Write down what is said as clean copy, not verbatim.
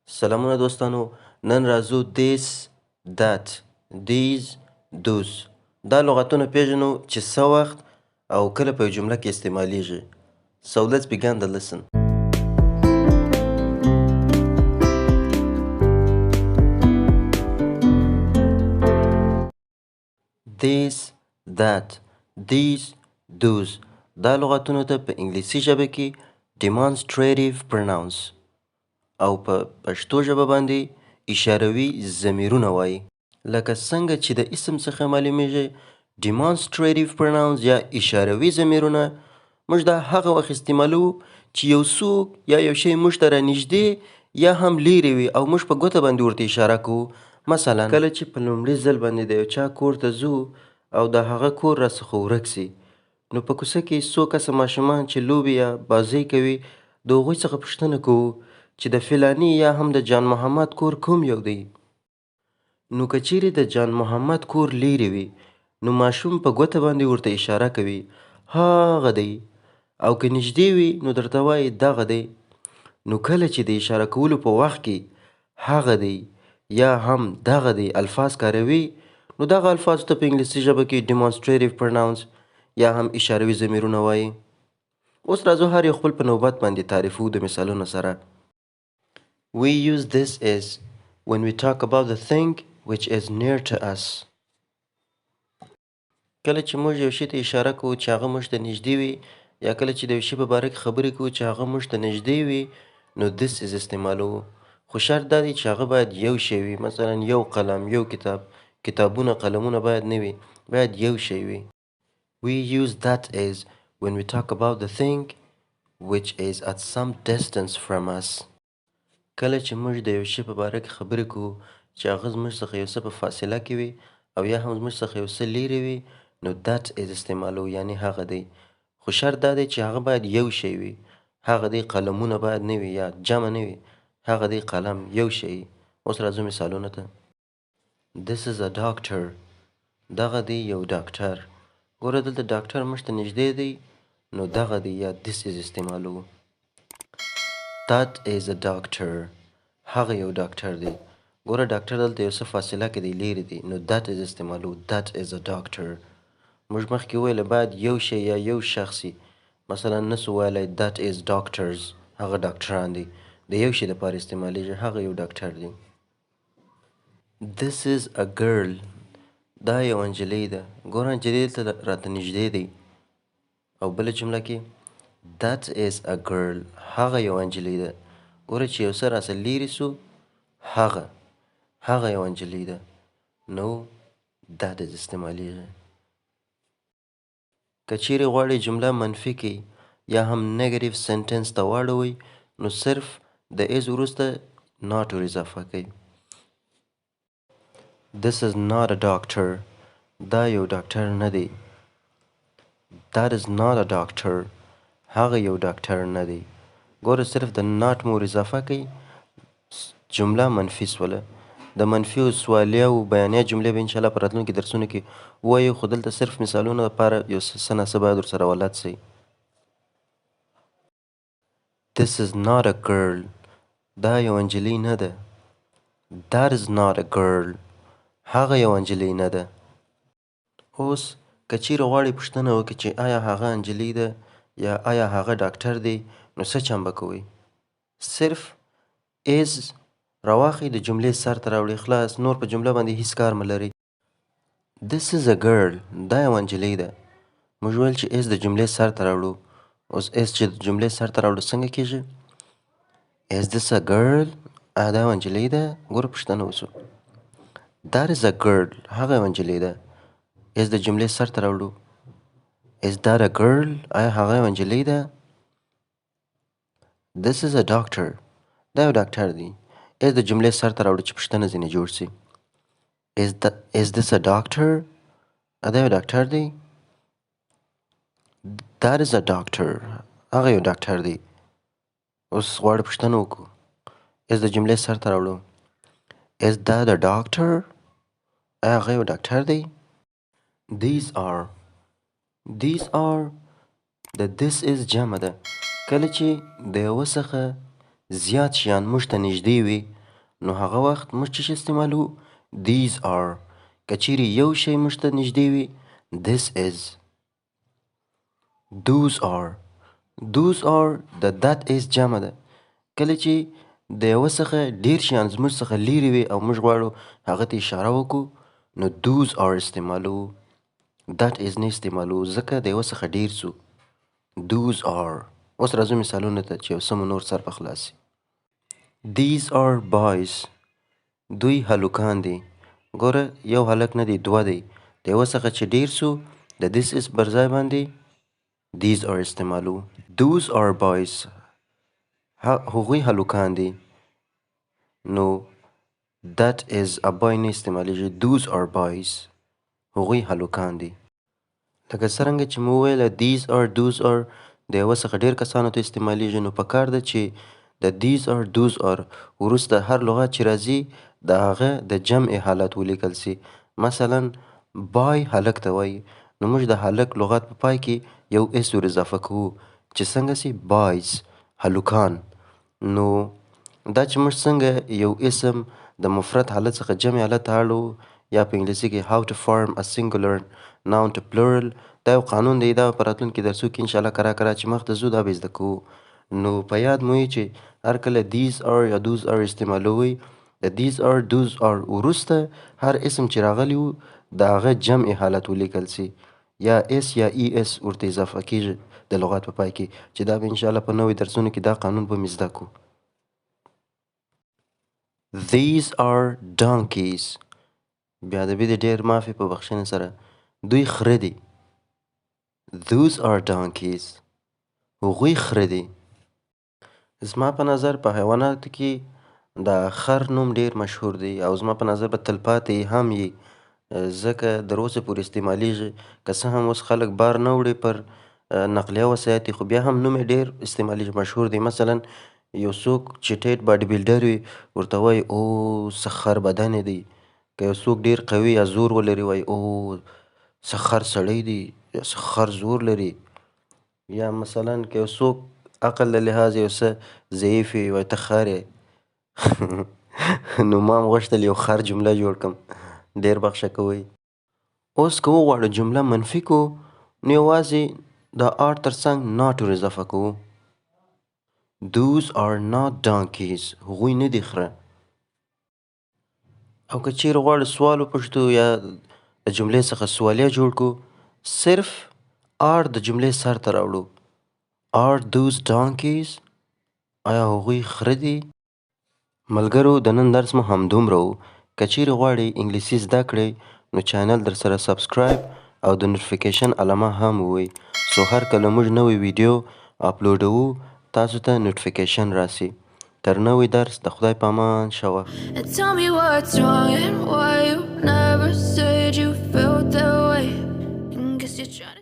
سلامونه دوستانو، نن راځو this، that، these، those دا لغتونه پیژنو چې څه وخت او کله په یو جمله کې استعمالیږي. So let's begin the lesson. This، that، these، those دا لغتونو ته په انګلیسي ژبه کې demonstrative pronouns او په پښتو ژبه باندې اشاروي ضمیرونه وایي. لکه څنګه چې د اسم څخه معلومیږي، demonstrative pronouns یا اشاروي ضمیرونه موږ دا هغه وخت استعمالوو چې یو څوک یا یو شی موږ ته رانږدې یا هم لیرې وي او موږ په ګوته باندې ورته اشاره کوو. مثلا کله چې په لومړي ځل باندې د یو چا کور ته ځو او د هغه کور راڅخه ورک سي، نو په کوڅه کې څو کسه ماشومان چې لوبې یا بازۍ کوي، د هغوی څخه پوښتنه کوو چې د فلاني یا هم د جان محمد کور کوم یو دی. نو که چیرې د جان محمد کور لیرې وي، نو ماشوم په ګوته باندې ورته اشاره کوي، هاغه دی، او که نږدې وي نو درته وایي دغه دی. نو کله چې د اشاره کولو په وخت کې هغه دی یا هم دغه دی الفاظ کاروي، نو دغه الفاظو ته په انګلیسي ژبه کې demonstrative pronouns یا هم اشاروي ضمیرونه وایي. اوس راځو هر یو خپل په نوبت باندې تعریفو د مثالونو سره. We use this is when we talk about the thing which is near to us. کله چې موږ یو شي ته اشاره کوو چې هغه موږ ته نږدې وي، یا کله چې د یو شي په باره کې خبرې کوو چې هغه موږ ته نږدې وي، نو this is استعمالوو، خو شرط دا دی چې هغه باید یو شی وي. مثلا یو قلم، یو کتاب. کتابونه، قلمونه باید نه وي، باید یو شی وي. We use that is when we talk about the thing which is at some distance from us. کله چې موږ د یو شي په باره کې خبرې کوو چې هغه زموږ څخه یو څه په فاصله کې وي او یا هم زموږ څخه یو څه لیرې وي، نو that is استعمالوو، یعنی هغه دی، خو شرط دا دی چې هغه باید یو شی وي. هغه دی قلمونه باید نه وي یا جمع نه وي. هغه دی قلم، یو شی. اوس راځو مثالونو ته. This is a doctor. دغه دی یو ډاکټر. ګوره، دلته ډاکټر موږ ته نږدې دی، نو دغه دی یا this is استعمالوو. That is a doctor. هغه یو ډاکټر دی. ګوره، ډاکټر دلته یو څه فاصله کې دی، لیرې دی، نو that is استعمالوو. That is a doctor. موږ مخکې وویل باید یو شی یا یو شخص. مثلا نسو ویلی that is doctors، هغه ډاکټران دي. د یو شي لپاره استعمالیږي، هغه یو ډاکټر دی. This is a girl. دا یو نجلۍ ده. ګوره، نجلۍ دلته راته نږدې دی. او بله جمله کې that is a girl، هغه یو نجلۍ ده. ګوره، چې یو څه راسره لیرې سو، هغه یو نجلۍ ده، نو that is استعمالیږي. که چیرې غواړئ جمله منفي کړئ یا هم negative sentence ته واړوئ، نو صرف د is وروسته not ور اضافه کړئ. This is not a doctor. دا یو ډاکټر نه دی. That is not a doctor. هغه یو ډاکټر نه دی. ګوره، صرف د not مو ور اضافه کړئ، جمله منفي سوله. د منفي او سوالیه او بیانیه جملې به انشاءالله په راتلونکي درسونو کې ووایو، خو دلته صرف مثالونو لپاره یو څه نا څه باید ورسره بلد سئ. This is not a girl. دا یو نجلۍ نه ده. That is not a girl. هغه یو نجلۍ نه ده. اوس که چیرې غواړئ پوښتنه وکړئ چې آیا هغه نجلۍ ده یا آیا هغه ډاکټر دی، نو څه چم به کوئ؟ صرف is راواخلئ، د جملې سر ته راوړئ، خلاص، نور په جمله باندې هیڅ کار مه لرئ. This is a girl. دا یوه نجلۍ ده. موږ ویل چې is د جملې سر ته راوړو. اوس is چې د جملې سر ته راوړو، څنګه کیږي؟ Is this a girl? آیا دا یوه نجلۍ ده؟ ګوره، پوښتنه وسو. That is a girl. هغه یوه نجلۍ ده. Is د جملې سر ته راوړو. Is that a girl? آیا هغه یوه نجلۍ ده؟ This is a doctor. دا یو ډاکټر دی. Is د جملې سر ته راوړو چې پوښتنه ځینې جوړ سي. Is this a doctor? دا یو ډاکټر دی. That is a doctor. هغه یو ډاکټر دی. اوس غواړو پوښتنه وکړو. Is د جملې سر ته راوړو. Is that a doctor? آیا هغه یو ډاکټر دی؟ These are. These are د this is جمع ده. کله چې د یوه څخه زیات شیان موږ ته نږدې وي نو هغه وخت موږ څه شی استعمالوو؟ These are. که چیرې یو شی موږ ته نږدې وي، this is. Those are. Those are د that is جمع ده. کله چې د یوه څخه ډیر شیان زموږ څخه لیرې وي او موږ غواړو هغه ته اشاره وکړو، نو those are استعمالوو، that is نه استعمالوو، ځکه د یوه څخه ډیر سو. Those are. اوس راځو مثالونو ته چې یو څه مو نور سر په خلاص سي. These are boys. دوی هلکان دي. ګوره، یو هلک نه دی، دوه دی. د یوه څخه چې ډیر سو، د this is پر ځای باندې these are استعمالوو. Those are boys. هغوی هلکان دي. نو that is a boy نه استعمالیږي، those are boys. هغوی هلکان دي. لکه څرنګه چې مو وویل، these are، those are د یوه څخه ډیر کسانو ته استعمالیږي، نو پکار ده چې د these are، those are وروسته هر لغت چې راځي د هغه د جمع حالت ولیکل سي. مثلا boy هلک ته وایي، نو موږ د هلک لغت په پای کې یو s ور اضافه کوو چې څنګه سي؟ Boys، هلکان. نو دا چې موږ څنګه یو اسم د مفرد حالت څخه جمع حالت ته اړوو، یا په انګلیسي کې how to form a singular noun to plural، دا یو قانون دی. دا په راتلونکي درسو کې انشاءالله کرا کرا چې مخته ځو دا به زده کوو. نو په یاد مو وي چې هر کله these are یا those are استعمالوئ، د these are، those are وروسته هر اسم چې راغلی وو د هغه جمع حالت ولیکل سي، یا s یا es ورته اضافه کیږي د لغت په پای کې، چې دا به انشاءالله په نوي درسونو کې دا قانون به مې زده کړو. These are donkeys. بې ادبي دې ډېر معافي په بخښنې سره. دوی خره دي. Those are donkeys. هغوی خره دي. زما په نظر په حیواناتو کې د خر نوم ډېر مشهور دی او زما په نظر به تلپاتې هم وي، ځکه تر اوسه پورې استعمالیږي. که څه هم اوس خلک بار نه وړي پر نقلیه وسایط، خو بیا هم نوم یې ډېر استعمالیږي، مشهور دی. مثلا یو څوک چې ټیټ body builder وي ورته وایي او څه خر بدن یې دی. که یو څوک ډېر قوي یا زور ولري وایي او څه خر سړی دی، یا څه خر زور لري. یا مثلا که یو څوک عقل له لحاظه یو څه ضعیف وي وایي ته خر یې. نو ما هم غوښتل یو خر جمله جوړ کړم، ډېر بخښه کوئ. اوس که وغواړو جمله منفي کړو، نو یوازې د are تر څنګ not ور اضافه کوو. Those are not donkeys. هغوی نه دي خره. او که چیرې غواړو سوال وپوښتو یا د جملې څخه سوالیه جوړ کړو، صرف are د جملې سر ته راوړو. Are those donkeys؟ آیا هغوی خره دي؟ ملګرو، د نن درس مو همدومره و. که چیرې غواړئ انګلیسي زده کړئ، نو channel در سره subscribe او د notification علامه هم ووهئ، څو هر کله موږ نوې ویډیو اپلوډوو تاسو ته notification راسي. تر نوي درس د خدای په امان، ښه وخت. And tell me what's wrong and why you never said you felt that way. And guess you're trying to